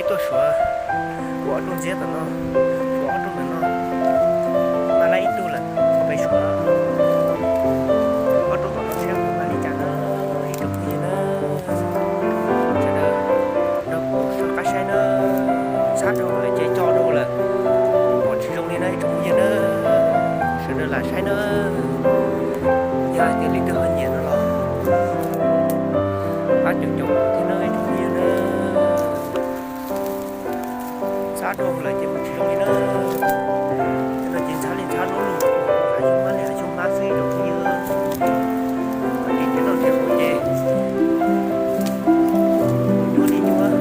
Tuaj suav ua ob rooj ntxiab tom no, ua ob rooj tom no, mas lab ib tug lawm, peb suav ua ob rooj tom no seb puas mag li cas na, ib tsoom phooj ywg na. Sawv daws nrog kuv soj qab saib na, ntxhab dhau lawm ces co dhau lawm, pom tsis zoo li na ib tsoom phooj ywg na. Sawv daws lam saib na, yog hais tias leej twg ho nyiam no los pab caum caum thiab na ib tsoom phooj ywg na. Ntxhab dhau lawm ces mus tsis zoo li na. Cov no ces ntxhab li ntxhab lub lug, hav xyoob mab li hav xyoob mab xwb ib tsoom phooj ywg. Ces cov no thiab kuv ces nyuaj li nyuaj.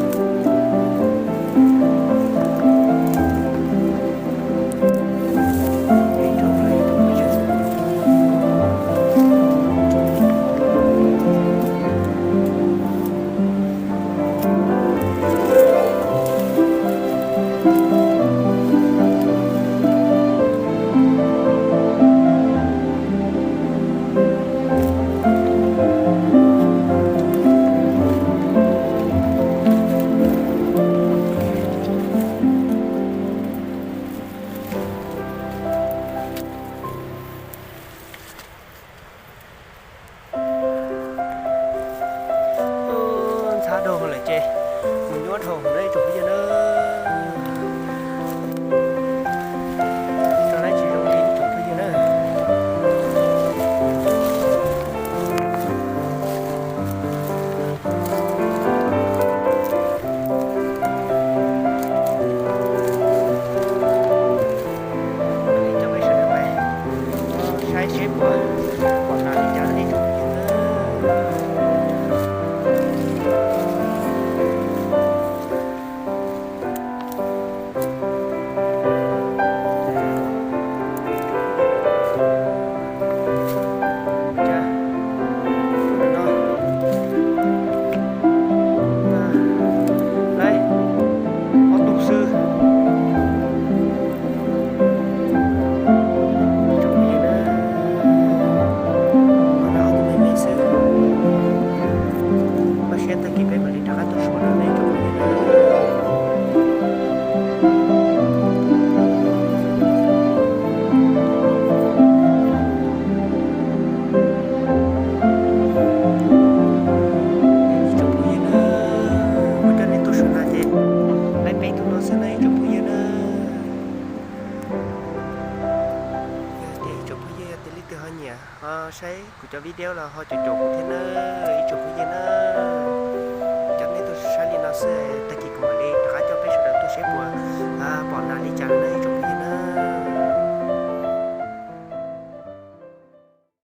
Ntxhab dhau lawm ces mus nyuaj dhau na ib tsoom phooj ywg na. Tso na tsis zoo li ib tsoom phooj ywg na. Coj peb sawv daws pais saib seb puas pom tas li cas li. Lawm ob tug xwb. Ib tsoom phooj ywg na, ob tug me me xwb. Pab siab tag kis peb mam li rov qab tuaj suav dua na ib tsoom phooj ywg na. Ib tsoom phooj ywg na, kuv coj nej tuaj suav na ces lawv peb tug no xwb na ib tsoom phooj ywg na. Yog tias ib tsoom phooj ywg yog tias leej twg ho nyiam ho saib kuv cov video los ho caum caum kuv thiab na ib tsoom phooj ywg na.